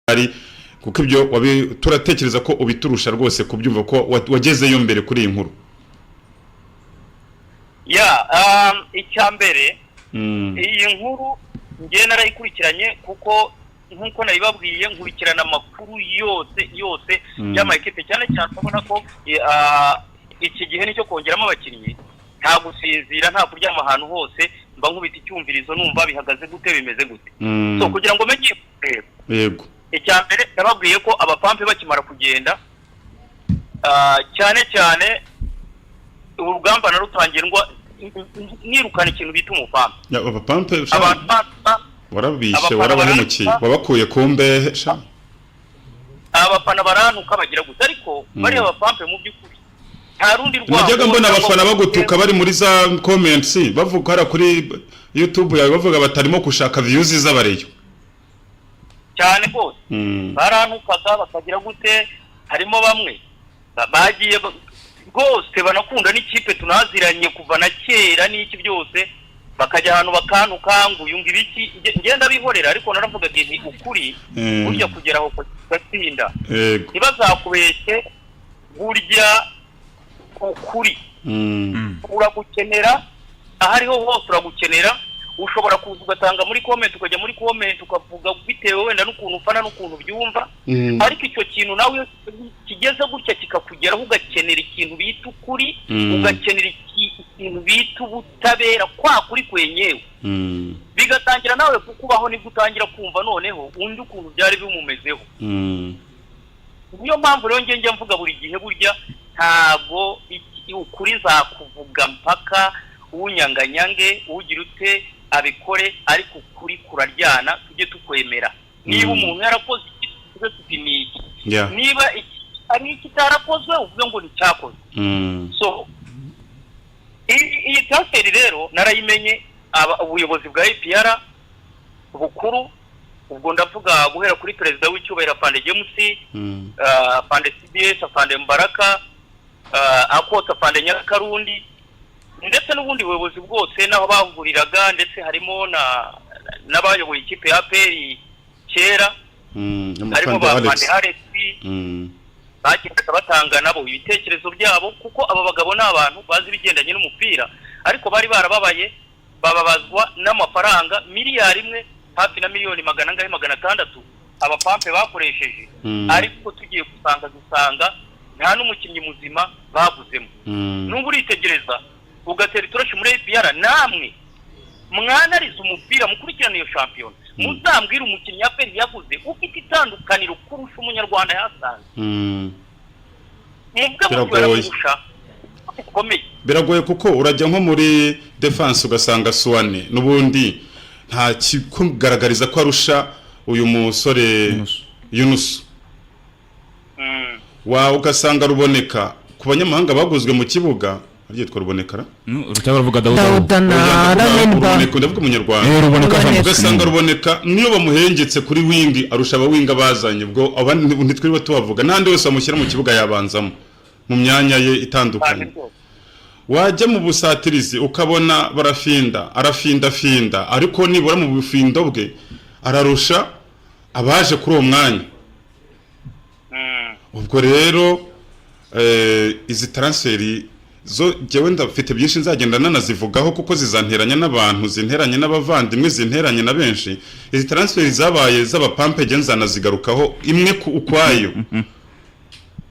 Ari kuko ibyo turatekereza ko ubiturusha rwose kubyumva, ko wagezeyo mbere kuri iyi nkuru. Ya, icya mbere, iyi nkuru ngewe narayikurikiranye, kuko nk'uko nabibabwiye, nkurikirana amakuru yose yose y'ama ekipe, cyane cyane ubona ko iki gihe nicyo kongeramo abakinnyi. Nta gusinzira, nta kuryama, ahantu hose mba nkubita icyumvirizo, numva bihagaze gute, bimeze gute. So kugira ngo menye rero, icya mbere, nababwiye ko abapampe bakimara kugenda, cyane cyane urugamba narutangiye nirukana ikintu bita umupampe. Ya, abapampe sha, abantu warabishe, abafana warabahemukiye, barantuka. Wabakuye ku mbehe sha. Abafana barantuka, bagira gusa, ariko bariya bapampe mu by'ukuri nta rundi rwango Najyaga mbona cyangwa abafana bagutuka bari muri za comments, bavuga hariya kuri YouTube yawe, bavuga batarimo gushaka views z'abareyo. Cyane rwose. Barantukaga, bakagira gute, harimo bamwe bagiye rwose banakunda n'ikipe, tunaziranye kuva na kera n'iki byose, bakajya ahantu bakantuka ngo uyu ngo ibiki. Ngenda bihorera, ariko naravugaga nti ukuri burya kugera aho kugatsinda, ntibazakubeshye, burya ukuri uragukenera aho ariho hose, uragukenera. Ushobora kuza ugatanga muri comment, ukajya muri comment ukavuga bitewe wenda n'ukuntu ufana n'ukuntu ubyumva, ariko icyo kintu nawe iyo kigeze gutya kikakugeraho, ugakenera ikintu bita ukuri, ugakenera ikintu bita ubutabera, kwa kuri kwenyewe, bigatangira nawe kukubaho, nibwo utangira kumva noneho undi ukuntu byari bimumezeho. Niyo mpamvu rero njye njya mvuga buri gihe, burya ntago ukuri nzakuvuga mpaka unyanganyange, ugira ute abikore, ariko ukuri kuraryana, tujye tukwemera. Niba umuntu yarakoze iki, tuvuge tuti ni iki. Niba iki ari ikitarakozwe, uvuge ngo nticyakozwe. So iyi transfer rero narayimenye, ubuyobozi bwa APR bukuru, ubwo ndavuga guhera kuri perezida w'icyubahiro Afande James, Afande CBS, Afande Mbaraka, Akota, Afande Nyakarundi, ndetse n'ubundi buyobozi bwose n'aho bahuriraga, ndetse harimo na n'abayoboye ikipe ya APR kera, harimo ba Afande Afande Alex. Alex, bagendaga batanga nabo ibitekerezo byabo, kuko aba bagabo ni abantu bazi ibigendanye n'umupira, ariko bari barababaye, bababazwa n'amafaranga 1 miliyari hafi na miliyoni magana angahe, 600, abapampe bakoresheje, ariko tugiye gusanga dusanga nta n'umukinnyi muzima baguzemo. Nuba uritegereza ugatera itoroshi muri APR, namwe mwanariza umupira, mukurikirane iyo shampiyona, muzambwire umukinnyi APR yaguze ufite itandukaniro kurusha umunyarwanda yasanze. Muvuge muti Biragoye. baramurusha bikomeye. Biragoye, kuko urajya nko muri defense ugasanga Suwane n'ubundi nta kikugaragariza ko arusha uyu musore Yunusu. Yunusu. Wa ugasanga Ruboneka ku banyamahanga baguzwe mu kibuga, aryitwa Ruboneka ra? Cyangwa uravuga Dawuda? Dawuda na Oya, ndavuga Ramenba. Ruboneka, ndavuga umunyarwanda. Eh, Ruboneka. Ruboneka. Ugasanga Ruboneka niyo bamuhengetse kuri wing arusha abawinga bazanye, ubwo abandi ntitwirirwa tubavuga, n'andi wese bamushyira mu kibuga yabanzamo mu myanya ye itandukanye. Cyane rwose. Wajya mu busatirizi ukabona barafinda, arafindafinda, ariko nibura mu bufindo bwe ararusha abaje kuri uwo mwanya. Ubwo rero izi transfer zo jyewe ndafite byinshi nzagenda nanazivugaho, kuko zizanteranya n'abantu, zinteranye n'abavandimwe, zinteranye na benshi. Izi transfer zabaye z'abapampe jye nzanazigarukaho imwe ku ukwayo,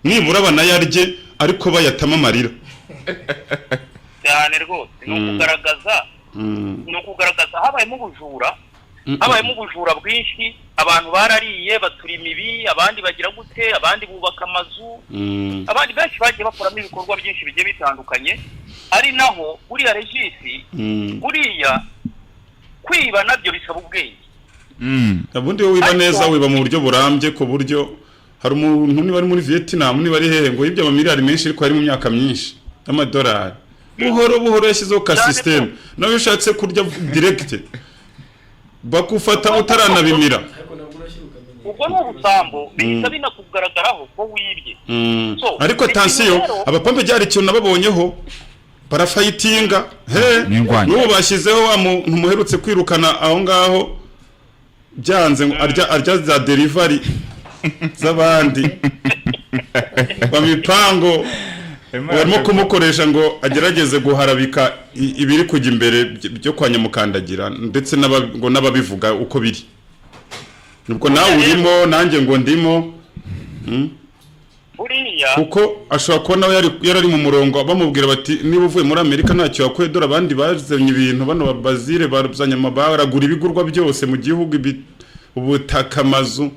nibura banayarye ariko bayatama amarira. Cyane rwose, ni ukugaragaza, ni ukugaragaza habayemo ubujura, habayemo ubujura bwinshi. Abantu barariye, batura imibi, abandi bagira gute, abandi bubaka amazu, abandi benshi bagiye bakoramo ibikorwa byinshi bigiye bitandukanye. Ari naho buriya regisi, buriya kwiba nabyo bisaba ubwenge. Ubundi wowe wiba Ariko- neza, wiba mu buryo burambye, ku buryo hari umuntu, niba ari muri Vietnam, niba ari hehe, ngo yibye amamiliyari menshi, ariko ari mu myaka myinshi y'amadolari, buhoro buhoro yashyizeho ka Cyane. system. Nawe iyo ushatse kurya direct bakufata utaranabimira. Ubwo ni ubusambo, bihita binakugaragaraho ko wibye. So, Ariko ikintu attention, rero- abapampe byari ikintu nababonyeho, barafayitinga he. N'ingwanyi. N'ubu bashyizeho wa muntu muherutse kwirukana aho ngaho, byanze ngo arya, arya za delivery. z'abandi wa mipango. Barimo kumukoresha ngo agerageze guharabika ibiri kujya imbere byo kwa Nyamukandagira, ndetse ngo n'ababivuga uko biri. Ubwo nawe urimo, nanjye ngo ndimo. Buriya Kuko ashobora kuba nawe yarari mu murongo, bamubwira bati: "Niba uvuye muri Amerika ntacyo wakuye, dore abandi bazanye ibintu bano ba Bazile bazanye baragura ibigurwa byose mu gihugu, ubutaka, amazu,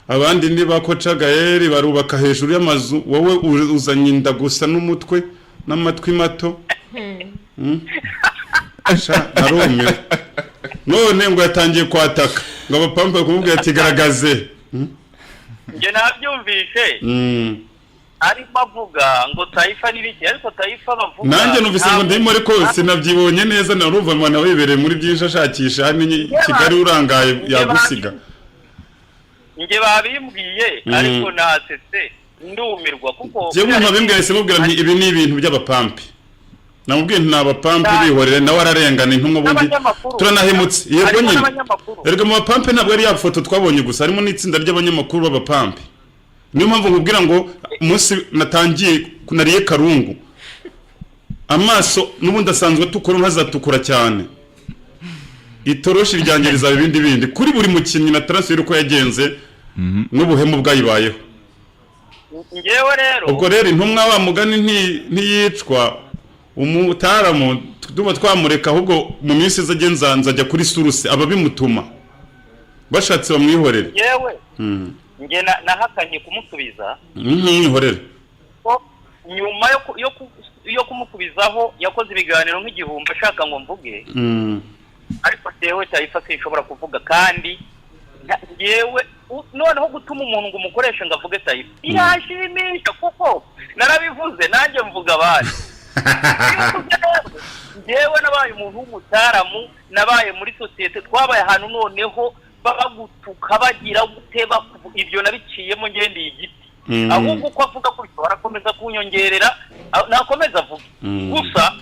abandi ni ba Koca Gael barubaka hejuru y'amazu, wowe uzanye inda gusa n'umutwe n'amatwi mato." Sha, narumiwe. None ngo yatangiye kwataka ngo abapampa kumubwira ati: "Garagaze." Njye nabyumvishe arimo avuga ngo Taifa n'ibiki, ariko Taifa bavuga Nanjye numvise ngo ndimo, ariko sinabyibonye neza. Narumva mwana wibereye muri byinshi ashakisha hano i Kigali, urangaye yagusiga. Njye babimbwiye, ariko nasetse ndumirwa kuko Njyewe umuntu wabimbwiye yahise mubwira nti: "Ibi ni ibintu by'abapampi." Namubwiye nti: "Ni abapampi, bihorere, nawe ararengana." Intumwa ubundi N'abanyamakuru. turanahemutse, yego. Harimo Nyine n'abanyamakuru. erega mu bapampe ntabwo ari ya foto twabonye gusa, harimo n'itsinda ry'abanyamakuru b'abapampe. Niyo mpamvu nkubwira ngo umunsi natangiye nariye karungu, amaso n'ubundi asanzwe atukura ntazatukura cyane, itoroshi ryanjye rizaba ibindi bindi kuri buri mukinnyi na transfer uko yagenze n'ubuhemu bwayibayeho. Njyewe rero Ubwo rero intumwa wa mugani ntiyicwa umutaramu, tuba twamureka. Ahubwo mu minsi iza ajye nzajya kuri source, ababimutuma bashatse bamwihorere. Njyewe njye nahakanye kumusubiza. Mwihorere. Ko nyuma yo kumusubizaho yakoze ibiganiro nk'igihumbi ashaka ngo mvuge, ariko njyewe Taifa sinshobora kuvuga. Kandi njyewe noneho gutuma umuntu ngo umukoreshe ngo avuge Taifa irashimisha, kuko narabivuze nanjye mvuga abandi. Iyo uvuze rero, njyewe nabaye umuntu w'umutaramu, nabaye muri sosiyete, twabaye ahantu noneho bagutuka bagira gute, ibyo nabiciyemo ngendeye igiti. Ahubwo uko avuga gutyo barakomeza kunyongerera, nakomeza avuge. Gusa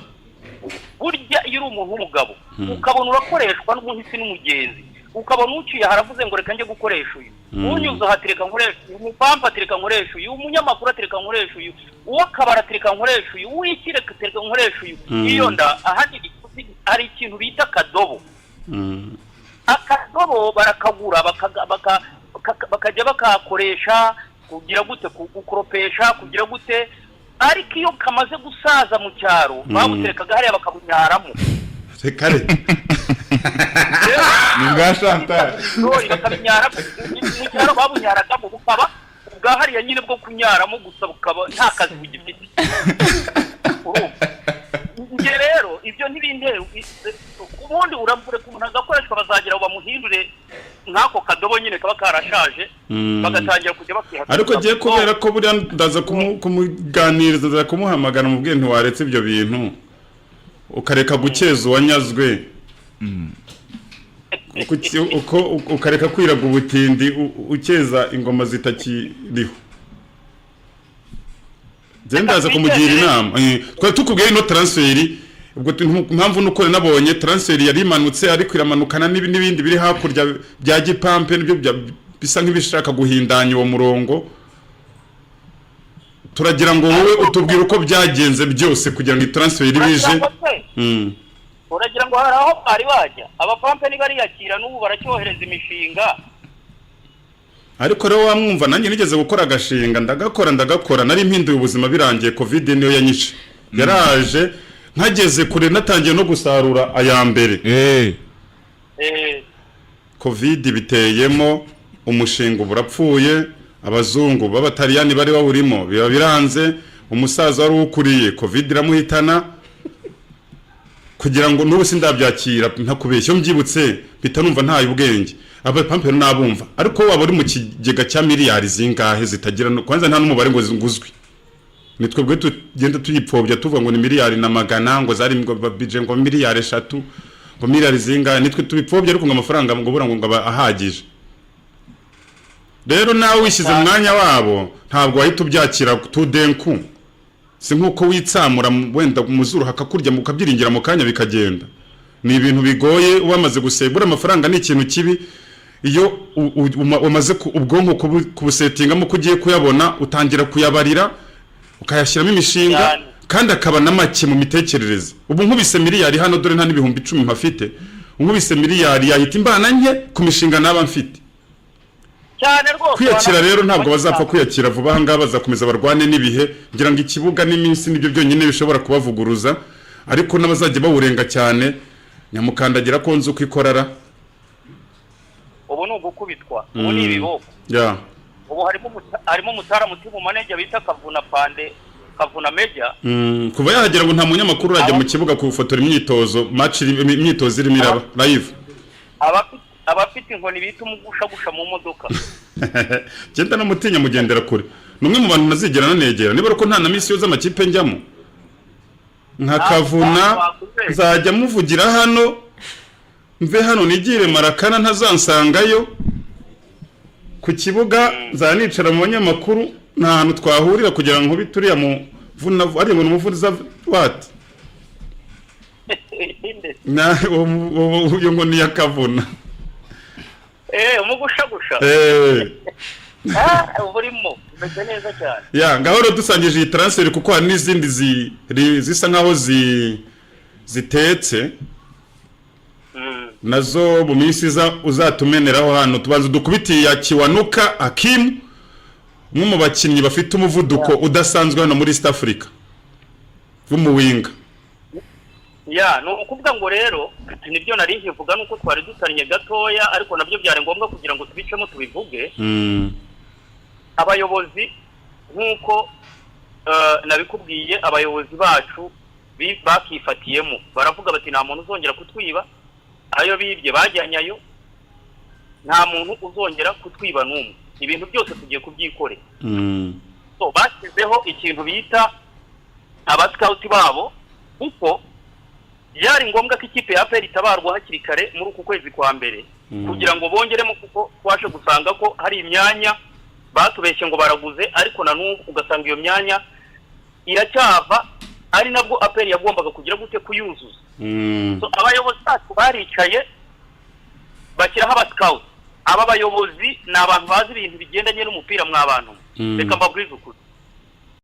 burya iyo uri umuntu w'umugabo, ukabona urakoreshwa n'umuhisi n'umugenzi, ukabona uciye haravuze ngo: "Reka njye gukoresha uyu," unyuze aha ati: "Reka nkoresha uyu," umupampa ati: "Reka nkoresha uyu," umunyamakuru ati: "Reka nkoresha uyu," uw'akabari ati: "Reka nkoresha uyu," uw'iki, "Reka nkoresha uyu." Iyo nda ahanini hari ikintu bita akadobo. Akadobo barakagura, bakajya bakakoresha kugira gute, gukoropesha, kugira gute, ariko iyo kamaze gusaza mu cyaro babuterekaga hariya bakabunyaramo. Reka reka. Ni bwa Chantal. Ibigori bakabinyaramo mu cyaro, babunyaragamo bukaba ubwa hariya nyine bwo kunyaramo gusa, bukaba nta kazi bugifite. Urumva? Njye rero ibyo ntibintera. Ubundi uramureka umuntu agakoreshwa, bazagira ngo bamuhindure nk'ako kadobo nyine kaba karashaje, bagatangira kujya bakiha. Ariko agiye kubera ko buriya ndaza kumuganiriza, ndaza kumuhamagara mubwiye ntiwaretse ibyo bintu, ukareka gukeza uwanyazwe, uko ukareka kwiraga ubutindi, ukeza ingoma zitakiriho. Njye ndaza kumugira inama. Twari tukubwiye ino transfer. Ubwo impamvu nuko nabonye transfer yari imanutse, ariko iramanukana n'ibindi biri hakurya bya gipampe, nibyo bisa nk'ibishaka guhindanya uwo murongo. Turagira ngo wowe utubwire uko byagenze byose kugira ngo iyi transfer Uragira bije. ngo se uragira ngo hari aho bari bajya? Abapampe ntibariyakira, n'ubu baracyohereza imishinga. Ariko rero wamwumva, nanjye nigeze gukora agashinga, ndagakora, ndagakora, nari mpinduye ubuzima, birangiye Covid niyo yanyishe. Yaraje nkageze kure, natangiye no gusarura aya mbere. Covid biteyemo, umushinga uba urapfuye. Abazungu b'Abataliyani bari bawurimo biba biranze, umusaza wari uwukuriye Covid iramuhitana. Kugira ngo n'ubu sindabyakira, ntakubeshya, iyo mbyibutse mpita numva ntaye ubwenge. Abapampero nabumva, ariko waba uri mu kigega cya miliyari zingahe zitagira kwanza nta n'umubare ngo nguzwi. Ni twebwe tugenda tuyipfobya tuvuga ngo ni miliyari na magana, ngo zari ngo budget, ngo miliyari 3, ngo miliyari zingahe. Nitwe tubipfobya, ariko ngo amafaranga ngo bura ngo aba ahagije. Rero nawe wishyize mu mwanya wabo, ntabwo wahita ubyakira tudenku, si nk'uko witsamura wenda mu zuru hakakurya, ukabyiringira mu kanya bikagenda. Ni ibintu bigoye wamaze gusebura amafaranga, ni ikintu kibi. Iyo umaze ubwonko kubusetingamo ko ugiye kuyabona, utangira kuyabarira, ukayashyiramo imishinga. Kandi akaba na make mu mitekerereze. Ubu nkubise miliyari hano, dore nta n'10,000 mpafite, nkubise miliyari yahita imbana nke ku mishinga naba mfite. Cyane rwose. Kwiyakira rero ntabwo bazapfa kwiyakira vuba aha ngaha, bazakomeza barwane n'ibihe. Ngira ngo ikibuga n'iminsi nibyo byonyine bishobora kubavuguruza, ariko n'abazajya bawurenga cyane, nyamukandagira ko nzi uko ikorara. Ubu ni ugukubitwa, ubu ni ibiboko. Ubu harimo umutaramu mu manager bita Kavuna Pande, Kavuna Meja. Kuva yahagera ngo nta munyamakuru urajya mu kibuga kufotora imyitozo, match imyitozo irimo iraba live. Abafite inkoni bita umugushagusha mu modoka. Genda namutinya, mugendera kure. Ni umwe mu bantu ntazigera nanegera, niba ari uko nta na misiyo z'amakipe njyamo nka Kavuna. Nzajya muvugira hano, mve hano nigire Marakana, ntazansangayo ku kibuga. Nzajya nicara mu banyamakuru, nta hantu twahurira kugira ngo nkubite uriya muvuna, ariya ngo ni umuvuza wati na uyo ngo ni iya Kavuna. Umugushagusha. Ah, uba urimo umeze neza cyane. Ya, ngaho rero dusangije iyi transfer, kuko hari n'izindi zisa nkaho zitetse nazo mu minsi iza uzatumeneraho hano. Tubanza dukubitiye ya Kiwanuka Hakimu, umwe mu bakinnyi bafite umuvuduko udasanzwe hano muri East Africa, w'umuwinga. Ya, ni ukuvuga ngo rero nibyo nari nkivuga, nuko twari dutannye gatoya, ariko nabyo byari ngombwa kugira ngo tubicemo tubivuge. Abayobozi, nk'uko nabikubwiye, abayobozi bacu bakifatiyemo, baravuga bati: "Nta muntu uzongera kutwiba." Ayo bibye bajyanye ayo, nta muntu uzongera kutwiba n'umwe, ibintu byose tugiye kubyikorera. So bashyizeho ikintu bita abasikawuti babo, kuko byari ngombwa ko ikipe ya APR itabarwa hakiri kare muri uku kwezi kwa mbere kugira ngo bongeremo, kuko twaje gusanga ko hari imyanya batubeshye ngo baraguze, ariko na n'ubu ugasanga iyo myanya iracyava, ari nabwo APR yagombaga kugira gute? Kuyuzuza. So, abayobozi bacu baricaye bashyiraho abasikawuti. Aba bayobozi ni abantu bazi ibintu bigendanye n'umupira. Mwa bantu, reka mbabwize ukuri.